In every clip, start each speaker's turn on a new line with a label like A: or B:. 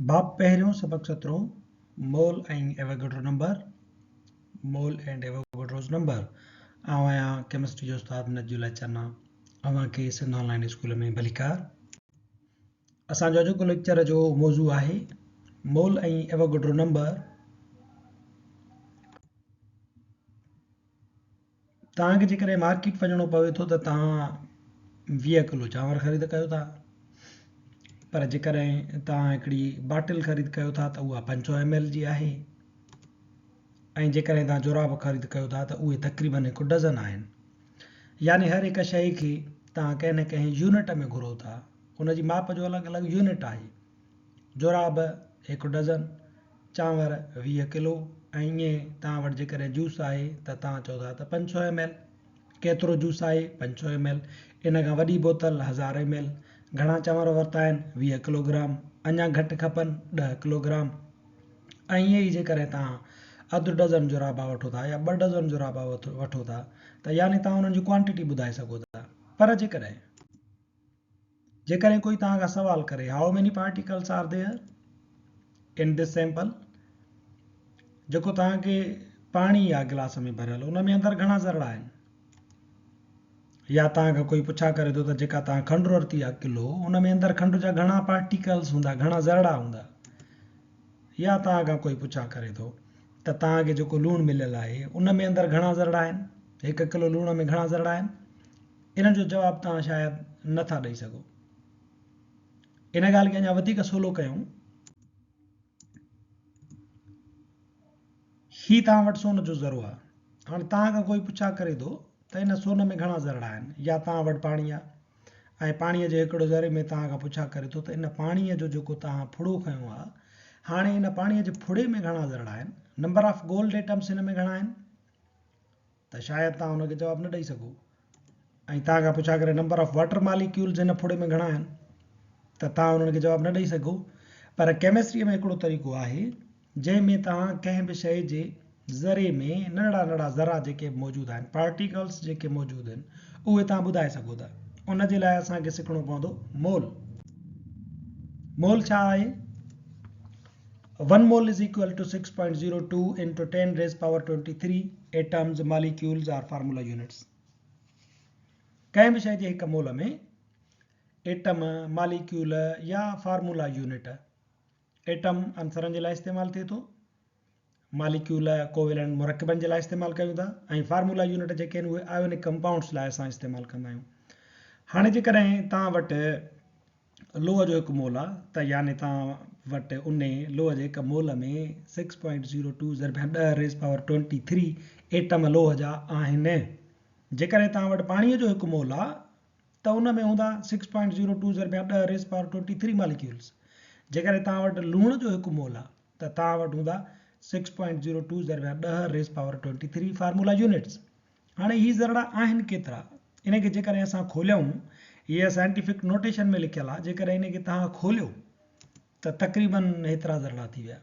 A: باب پهريون سبق سترهون، mole ۽ Avogadro number, Mole and Avogadro's Number، آئون آهيان ڪيمسٽري جو استاد نجي الله چنا اوهان کي سنڌ آن لائين اسڪول ۾ ڀليڪار. اسان جو اڄوڪو ليڪچر جو موضوع آهي مول ۽ ايووگيڊرو نمبر. توهان کي جيڪڏهن مارڪيٽ وڃڻو پوي ٿو ته توهان 20 ڪلو چانور خريد ڪيو ٿا پر جيڪڏهن توهان هڪڙي باٽل خريد ڪيو ٿا ته اها 500 ايم ايل جي آهي ۽ جيڪڏهن توهان جوراب خريد ڪيو ٿا ته اهي تقريبن هڪ ڊزن آهن. يعني هر هڪ شيء کي توهان ڪنهن نه ڪنهن يونٽ ۾ گهرو ٿا، ان جي ماپ جو الڳ الڳ يونٽ آهي. جوراب هڪ ڊزن، چانور 20 ڪلو ۽ ائين توهان وٽ جيڪڏهن جوس آهي ته توهان چئو ٿا ته 500 ايم ايل. ڪيترو جوس آهي؟ 500 ايم ايل. ان کان وڏي بوتل 1000 ايم ايل. گهڻا چانور ورتا آهن؟ 20 ڪلو گرام. اڃا گهٽ کپن؟ 10 ڪلو گرام. ۽ ائين ئي جيڪڏهن توهان اڌ ڊزن جورابا وٺو ٿا يا ٻه ڊزن جورابا وٺو ٿا ته يعني توهان انهن جي ڪوانٽٽي ٻڌائي سگهو ٿا. پر جيڪڏهن. جيڪڏهن ڪوئي توهان کان سوال ڪري How many particles are there in this sample؟ جيڪو توهان کي پاڻي يا گلاس ۾ ڀريل ان ۾ اندر گهڻا ذرڙا آهن يا توهان کان ڪوئي پڇا ڪري ٿو ته جيڪا توهان کنڊ ورتي آهي ڪلو ان ۾ اندر کنڊ جا گهڻا پارٽيڪلز هوندا گهڻا ذرڙا هوندا يا توهان کان ڪوئي پڇا ڪري ٿو ته توهان کي جيڪو لوڻ مليل آهي ان ۾ اندر گهڻا ذرڙا آهن هڪ ڪلو لوڻ ۾ گهڻا ذرڙا آهن ان جو جواب توهان شايد نه ٿا ڏئي سگهو. ان ڳالهه کي اڃا وڌيڪ سولو ڪيون. هي توهان وٽ سون جو ذرو آهي. هاڻي توهان کان ڪوئي پڇا ڪري ٿو ته ان سون ۾ گهڻا ذرڙا آهن يا توهان وٽ پاڻي آهي ۽ پاڻيء جي هڪڙو ذري ۾ توهان کان پڇا ڪري ٿو ته ان پاڻيء جو جيڪو توهان ڦڙو کنيو آهي هاڻي ان پاڻيء جي ڦڙي ۾ گهڻا ذرڙا آهن، نمبر آف گولڊ ايٽمس هن ۾ گهڻا آهن؟ ته شايد توهان ان کي جواب نه ڏئي سگهو ۽ توهان کان پڇا ڪري نمبر آف واٽر ماليڪيولز هن ڦڙي ۾ گهڻا آهن ته توهان انهن کي جواب نه ڏئي سگهو پر ڪيمسٽري ۾ هڪڙو طريقو آهي جنهن ۾ توهان ڪنهن به شيء جي ذري ۾ ننڍڙا ننڍڙا ذرا جيڪي به موجود آهن پارٽيڪلز جيڪي موجود آهن اهي توهان ٻڌائي سگهو ٿا ان جي لاء اسان کي سکڻو پوندو مول مول ڇا آهي One mole is equal to 6.02 into 10 raised power 23 atoms, molecules or formula units. ڪنهن به شيء جي هڪ مول ۾ ايٽم، ماليڪيول يا فارمولا يونٽ، ايٽم عنصرن جي لاء استعمال ٿئي ٿو، ماليڪيول ڪوويلنٽ مرڪبن جي لاء استعمال ڪيون ٿا ۽ فارمولا يونٽ جيڪي آهن اهي آيونڪ ڪمپائونڊس لاء اسان استعمال ڪندا آهيون. هاڻي جيڪڏهن توهان وٽ لوهه جو هڪ مول آ ته يعني توهان وٽ انهي لوهه جي هڪ مول ۾ سڪس پوائنٽ زيرو ٽو ضرب 10 ريز پاور 23 ايٽم لوهه جا آهن. جيڪڏهن توهان وٽ پاڻيء جو هڪ مول آ ته ان ۾ هوندا سڪس پوائنٽ زيرو ٽو ضرب 10 ريز پاور 23 ماليڪيولز. جيڪڏهن توهان وٽ لوڻ جو هڪ مول آ ته توهان وٽ هوندا سڪس پوائنٽ زيرو ٽو ضرب 10 ريز پاور 23 فارمولا يونٽس. هاڻي هي ذرڙا آهن ڪيترا؟ ان کي جيڪڏهن اسان کوليون، هيء سائنٽيفڪ نوٽيشن ۾ لکيل آهي، جيڪڏهن ان کي توهان کوليو ته تقريباً هيترا ذرڙا ٿي ويا.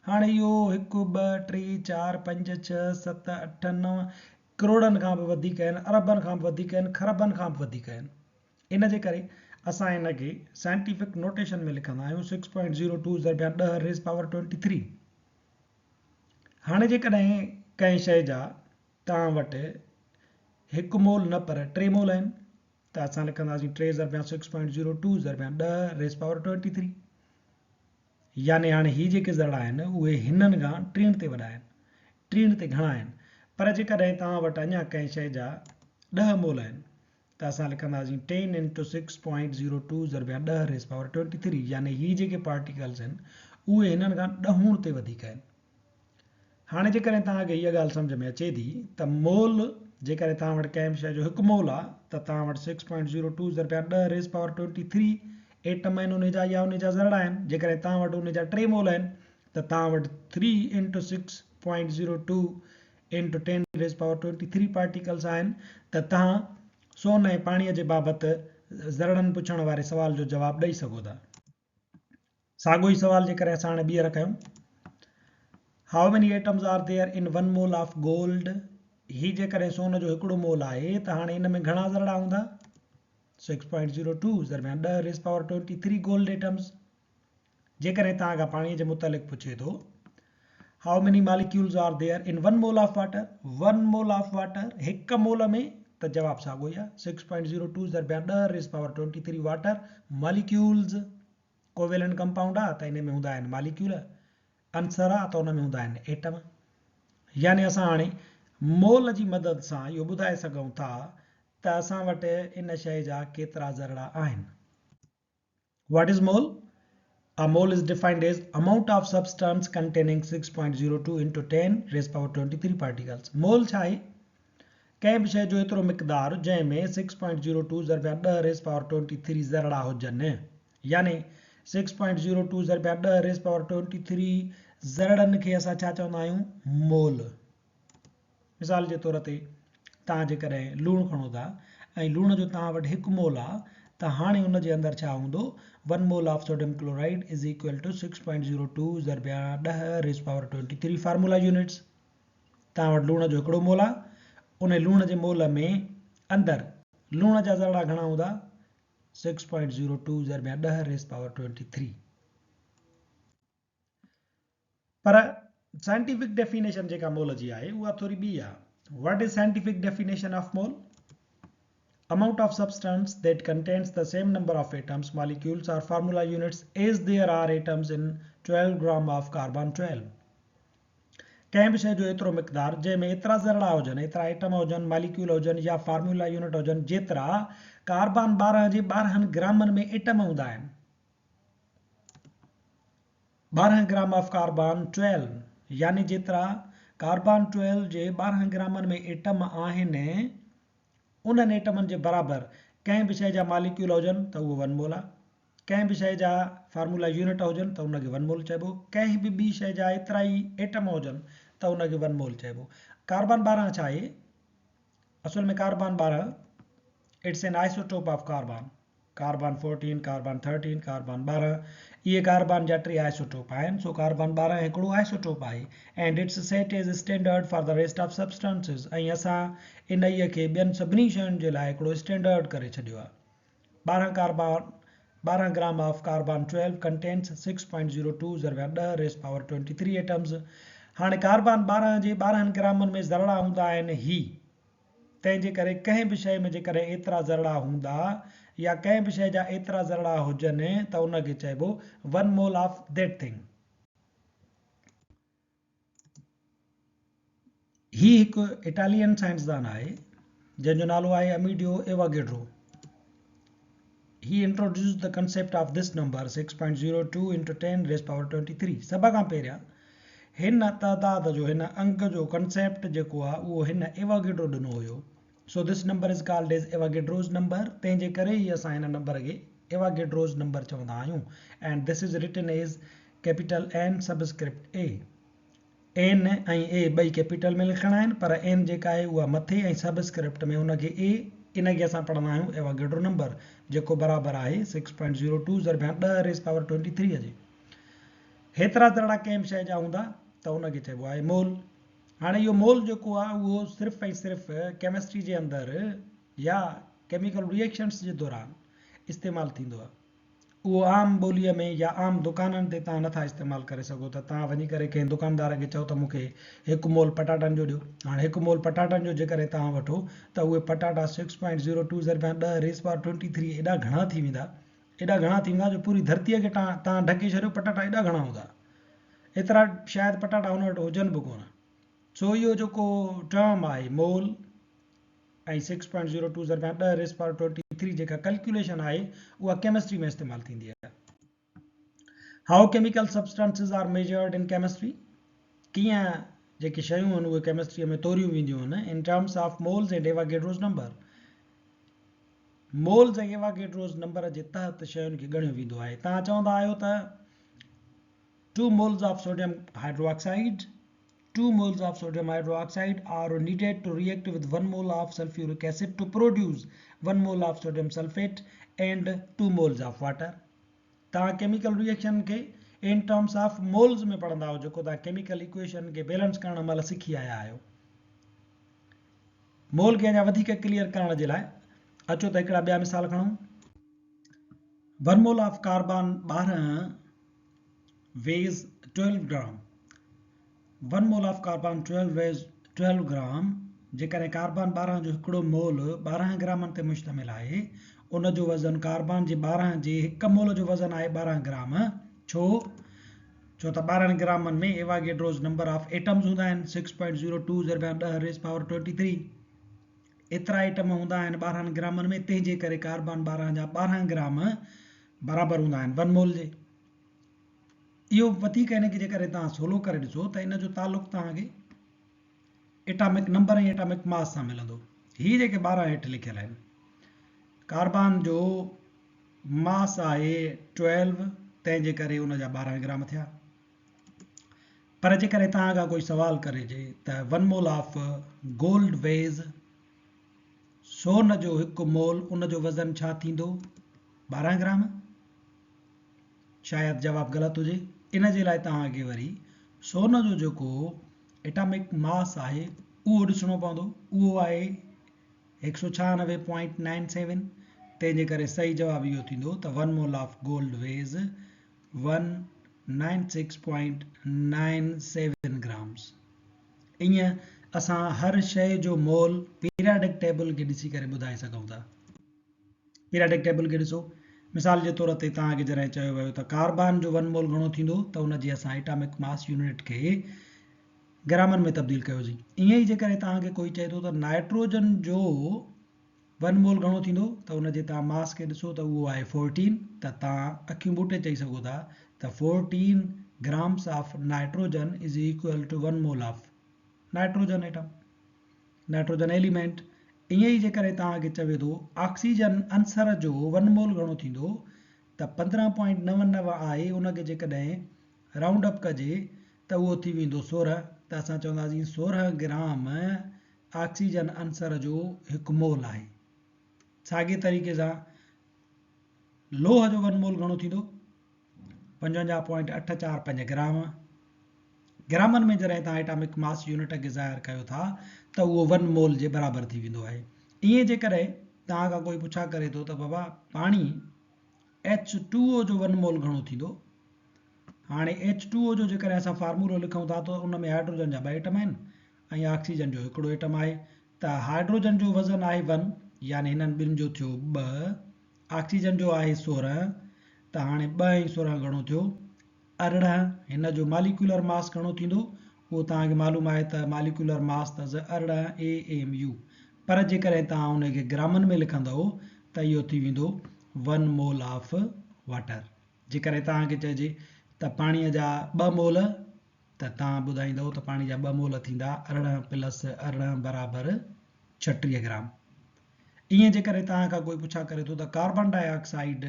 A: هاڻي اهو هڪ، ٻه، ٽي، چار، پنج، ڇهه، ست، اٺ، نو ڪروڙن کان به وڌيڪ آهن، اربن کان به وڌيڪ آهن، کربن کان به وڌيڪ آهن. ان جي ڪري اسان ان کي سائنٽيفڪ نوٽيشن ۾ لکندا آهيون سڪس پوائنٽ زيرو ٽو ضرب 10 ريز پاور 23. هاڻي جيڪڏهن ڪنهن شيء جا توهان وٽ هڪ مول نه پر ٽي مول آهن ته اسان لکنداسين ٽي ضرب سڪس پوائنٽ زيرو ٽو ضرب 10 ريز پاور 23 يعني هاڻي هي جيڪي ذرڙا آهن اهي هنن کان ٽيڻ تي وڏا آهن، ٽيڻ تي گهڻا آهن. پر جيڪڏهن توهان وٽ اڃا ڪنهن شيء جا 10 مول آهن ته اسان لکنداسين ten into six point zero two ضرب 10 ريز پاور 23 يعني هي جيڪي پارٽيڪلز آهن اهي هنن کان ڏهوڻ تي وڌيڪ آهن. هاڻي جيڪڏهن توهان کي هيء ڳالهه سمجهه ۾ اچي ٿي ته مول جيڪڏهن توهان وٽ ڪنهن به شيء جو هڪ مول آ ته توهان وٽ سڪس پوائنٽ زيرو ٽو ضرب 10 ريز پاور 23 ايٽم آهن انهي جا يا انهي جا ذرڙا آهن جيڪڏهن توهان وٽ انهي جا ٽي مول آهن ته توهان وٽ three into six point zero two into ten raise power 23 particles آهن ته توهان سون ۽ پاڻيء جي بابت ذرڙن پڇڻ واري سوال جو جواب ڏئي سگهو ٿا. ساڳيو ئي سوال جيڪڏهن اسان هاڻي ٻيهر ڪيون How many atoms are there in one mole of gold؟ هي جيڪڏهن سون جو هڪڙو مول آهي ته هاڻي ان ۾ گهڻا ذرڙا هوندا؟ 6.02 ضرب 10 ريز پاور 23 گولڊ ايٽمز. جيڪڏهن توهان کان پاڻي جي متعلق پڇي ٿو How many molecules are there in one mole of water? One mole of water هڪ مول ۾ ته جواب ساڳيو ئي آهي 6.02 ضرب 10 raise power 23 water molecules covalent compound آهي ته ان ۾ هوندا آهن ماليڪيول عنصر آهي ته ان ۾ هوندا آهن ايٽم يعني اسان هاڻي مول جي مدد سان اهو ٻڌائي سگهون ٿا ته اسان وٽ ان شيء جا ڪيترا ذرڙا آهن. What is mole? A mole is defined as amount of substance containing 6.02 into 10 raised power 23 particles. Mole ڇا آهي؟ ڪنهن به شيء جو ايترو مقدار جنهن ۾ 6.02 ضرب 10 ريز پاور 23 ذرڙا هجن يعني 6.02 ضرب 10 ريز پاور 23 ذرڙن کي اسان ڇا چوندا آهيون؟ مول. مثال جي طور تي توهان جيڪڏهن لوڻ کڻو ٿا ۽ لوڻ جو توهان وٽ هڪ مول آ ته هاڻي ان جي اندر ڇا هوندو one mole of sodium chloride is equal to six point zero two ضرب 10 raise power twenty three formula units توهان وٽ لوڻ جو هڪڙو مول آ ان لوڻ جي مول ۾ اندر لوڻ جا ذرڙا گهڻا هوندا سڪس پوائنٽ زيرو ٽو ضرب 10 ريز پاور ٽوئنٽي ٿري. پر سائنٽيفڪ ڊيفينيشن جيڪا مول جي آهي اها ٿوري ٻي آهي. What is scientific definition of mole? Amount of substance that contains the same number of atoms, molecules or formula units as there are atoms in 12 gram of carbon 12. ڪنهن به شيء جو ايترو مقدار جنهن ۾ ايترا ذرڙا هجن، ايترا ايٽم هجن، ماليڪيول هجن يا فارمولا يونٽ هجن جيترا ڪاربان 12 جي 12 گرامن ۾ ايٽم هوندا آهن. 12 گرام آف ڪاربان 12 يعني جيترا ڪاربان 12 جي 12 گرامن ۾ ايٽم آهن انهن ايٽمن جي برابر ڪنهن به شيء جا ماليڪيول هجن ته اهو ون مول آهي. ڪنهن به شيء جا فارمولا يونٽ هجن ته ان کي ون مول چئبو. ڪنهن به ٻي شيء جا ايترا ئي ايٽم هجن ته ان کي ون مول چئبو. ڪاربان 12 ڇا آهي؟ اصل ۾ carbon 12 it's an isotope of carbon. Carbon fourteen, carbon thirteen, carbon 12، اهي ڪاربان جا ٽي آئسوٽوپ آهن، سو ڪاربان 12 هڪڙو آئسوٽوپ آهي and it's set as standard for the rest of substances ۽ اسان انهيء کي ٻين سڀني شين جي لاء هڪڙو اسٽينڊرڊ ڪري ڇڏيو آهي. 12 carbon 12 gram of carbon 12 contains six point zero two ضرب ڏهه raise power twenty three atoms هاڻي ڪاربان 12 جي 12 گرامن ۾ ذرڙا هوندا آهن هي تنهن جي ڪري ڪنهن به شيء ۾ جيڪڏهن ايترا ذرڙا هوندا يا ڪنهن به شيء جا ايترا ذرڙا هجن ته ان کي چئبو one mole of that thing. هي هڪ اٽالين سائنسدان آهي جنهن جو نالو آهي اميڊيو ايواگيڊرو. He introduced the concept of this number 6.02 into 10 raised power 23 سڀ کان پهريان هن تعداد جو هن انگ جو ڪنسيپٽ جيڪو آهي اهو هن ايواگيڊرو ڏنو هيو so this number is called as Avogadro's number تنهن جي ڪري ئي اسان هن نمبر کي ايواگيڊروز نمبر چوندا آهيون and this is written as capital N subscript A N ۽ A ٻئي ڪيپيٽل ۾ لکڻا آهن پر اين جيڪا آهي اها مٿي ۽ سب اسڪرپٽ ۾ ان کي اي ان کي اسان پڙهندا آهيون ايواگيڊرو نمبر جيڪو برابر آهي سڪس پوائنٽ زيرو ٽو ضرب ڏهه ريز پاور ٽوئنٽي ٿري جي. هيترا ذرڙا ڪنهن به شيء جا هوندا ته ان کي چئبو آهي مول. هاڻي اهو مول جيڪو آهي اهو صرف ۽ صرف ڪيمسٽري جي اندر يا ڪيميڪل ريئيڪشنس جي دوران استعمال ٿيندو آهي. اهو عام ٻوليء ۾ يا عام دڪانن تي توهان نٿا استعمال ڪري سگهو ته توهان وڃي ڪري ڪنهن دڪاندار کي چئو ته مون کي هڪ مول پٽاٽن جو ڏيو. هاڻ هڪ مول پٽاٽن جو جيڪڏهن توهان وٺو ته اهي پٽاٽا سڪس پوائنٽ زيرو ٽو ضرب ڏهه ريز پاور ٽوئنٽي ٿري ايڏا گهڻا ٿي ويندا، ايڏا گهڻا ٿي ويندا جو پوري ڌرتيء کي توهان ڍڪي ڇڏيو پٽاٽا ايڏا گهڻا هوندا. ايترا شايد پٽاٽا هن وٽ هجن به ڪونه. سو اهو جيڪو ٽرم آهي مول. ۽ سڪس پوائنٽ زيرو ٽو ضرب ڏهه ريز پاور ٽوئنٽي ٿري جيڪا ڪلڪيوليشن آهي اها ڪيمسٽري ۾ استعمال ٿيندي آهي. How chemical substances are measured in chemistry ڪيئن جيڪي شيون آهن اهي ڪيمسٽري ۾ توريون وينديون آهن in terms of moles and Avogadro's number moles ۽ Avogadro's number جي تحت شين کي ڳڻيو ويندو آهي. توهان چوندا آهيو ته 2 moles of sodium hydroxide 2 moles of sodium hydroxide are needed to react with 1 mole of sulfuric acid to produce 1 mole of sodium sulfate and 2 moles of water. توهان ڪيميڪل ريئيڪشن کي ان ٽرمس آف مولز ۾ پڙهندا آهيو جيڪو توهان chemical equation کي balance ڪرڻ مهل سکي آيا آهيو. مول کي اڃا وڌيڪ ڪليئر ڪرڻ جي لاء اچو ته هڪڙا ٻيا مثال کڻون. 1 مول of carbon 12. weighs 12 gram one mole of carbon 12 weighs 12 gram جيڪڏهن ڪاربان 12 جو هڪڙو مول 12 گرامن تي مشتمل آهي ان جو وزن ڪاربان جي 12 جي هڪ مول جو وزن آهي 12 گرام ڇو ڇو ته 12 گرامن ۾ ايواگيڊروز نمبر آف ايٽمز هوندا آهن 6.02 ضرب 10 ريز پاور 23 ايترا ايٽم هوندا آهن 12 گرامن ۾ تنهن جي ڪري ڪاربان 12 جا 12 گرام برابر هوندا آهن ون مول جي. اهو وڌيڪ ان کي جيڪڏهن توهان سولو ڪري ڏسو ته ان جو تعلق توهان کي ايٽامڪ نمبر ۽ ايٽامڪ ماس سان ملندو. هي جيڪي 12 هيٺ لکيل آهن ڪاربان جو ماس آهي 12 تنهن جي ڪري ان جا 12 گرام ٿيا. پر جيڪڏهن توهان کان ڪوئي سوال ڪريجي ته one mole of gold weighs سون جو هڪ مول ان جو وزن ڇا ٿيندو؟ 12 گرام؟ شايد جواب غلط هجي. ان جي لاء توهان کي وري سون جو جيڪو ايٽامڪ ماس آهي اهو ڏسڻو پوندو. اهو آهي هڪ سؤ ڇهانوي پوائنٽ نائن سيون. تنهن جي ڪري صحيح جواب اهو ٿيندو ته one mole of gold weighs one nine six point nine seven grams. ائين اسان هر شيء جو مول پيرياڊڪ ٽيبل کي ڏسي ڪري ٻڌائي سگهون ٿا. پيرياڊڪ ٽيبل کي ڏسو. مثال جي طور تي توهان کي جڏهن چيو ويو ته ڪاربان جو ون مول گهڻو ٿيندو ته ان جي اسان ايٽامڪ ماس يونٽ کي گرامن ۾ تبديل ڪيوسين. ائين ئي جيڪڏهن توهان کي ڪوئي چئي ٿو ته نائٽروجن جو ون مول گهڻو ٿيندو ته ان جي توهان ماس کي ڏسو ته اهو آهي فورٽين ته توهان اکيون ٻوٽي چئي سگهو ٿا ته fourteen grams of nitrogen is equal to one mole of nitrogen atom. Nitrogen element, ائين ئي جيڪڏهن توهان کي چوي ٿو آڪسيجن عنصر جو ون مول گهڻو ٿيندو ته پندرهن پوائنٽ نو نو آهي ان کي جيڪڏهن رائونڊ اپ ڪجي ته اهو ٿي ويندو سورهن ته اسان چونداسين سورهن گرام آڪسيجن عنصر جو هڪ مول آهي. ساڳئي طريقي سان لوهه جو ون مول گهڻو ٿيندو؟ پنجونجاهه پوائنٽ اٺ چار پنج گرام، گرامن ۾ جڏهن توهان ايٽامڪ ماس يونٽ کي ظاهر ڪيو ٿا ته اهو ون مول جي برابر ٿي ويندو آهي. ائين جيڪڏهن توهان کان ڪوئي پڇا ڪري ٿو ته بابا پاڻي ايڇ ٽو او جو ون مول گهڻو ٿيندو؟ هاڻي ايڇ ٽو او جو جيڪڏهن اسان فارمولو لکون ٿا ته ان ۾ هائڊروجن جا ٻه ايٽم آهن ۽ آڪسيجن جو هڪڙو ايٽم آهي ته هائڊروجن جو وزن آهي ون يعني هنن ٻن جو ٿيو ٻه آڪسيجن جو آهي 16 ته هاڻي ٻه ۽ 16 گهڻو ٿيو؟ 18 هن جو ماليڪيولر ماس گهڻو ٿيندو؟ اهو توهان کي معلوم آهي ته ماليڪيولر ماس ته 18 اي ايم يو پر جيڪڏهن توهان ان کي گرامن ۾ لکندؤ ته اهو ٿي ويندو ون مول آف واٽر جيڪڏهن توهان کي چئجي ته پاڻي جا ٻه مول ته توهان ٻڌائيندؤ ته پاڻي جا ٻه مول ٿيندا 18 پلس 18 برابر 36 گرام. ائين جيڪڏهن توهان کان ڪوئي پڇا ڪري ٿو ته ڪاربان ڊاء آڪسائيڊ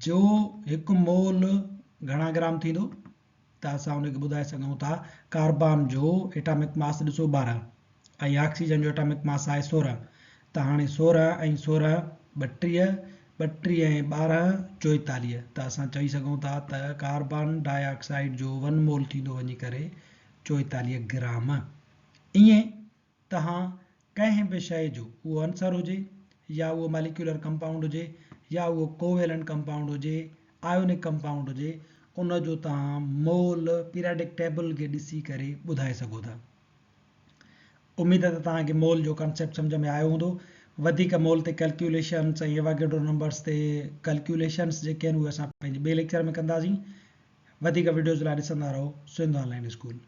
A: جو هڪ مول گهڻا گرام ٿيندو ته اسان ان کي ٻڌائي سگهون ٿا ڪاربان جو ايٽامڪ ماس ڏسو 12 ۽ آڪسيجن جو ايٽامڪ ماس آهي 16 ته هاڻي 16 ۽ 16 32 32 ۽ 12 44 ته اسان چئي سگهون ٿا ته ڪاربان ڊاء آڪسائيڊ جو ون مول ٿيندو وڃي ڪري 44 گرام. ائين توهان ڪنهن به شيء جو، اهو عنصر هجي يا اهو ماليڪيولر ڪمپائونڊ هجي يا اهو ڪوويلنٽ ڪمپائونڊ هجي، آيونڪ ڪمپائونڊ هجي، ان جو توهان مول پيرياڊڪ ٽيبل کي ڏسي ڪري ٻڌائي سگهو ٿا. اميد ته توهان کي مول جو ڪانسيپٽ سمجهه ۾ آيو هوندو. وڌيڪ مول تي ڪلڪيوليشنس ۽ ايواگيڊرو نمبرس تي ڪلڪيوليشنس جيڪي آهن اهي اسان پنهنجي ٻئي ليڪچر ۾ ڪنداسين. وڌيڪ وڊيوز لاء ڏسندا رهو سنڌ آن لائين اسڪول.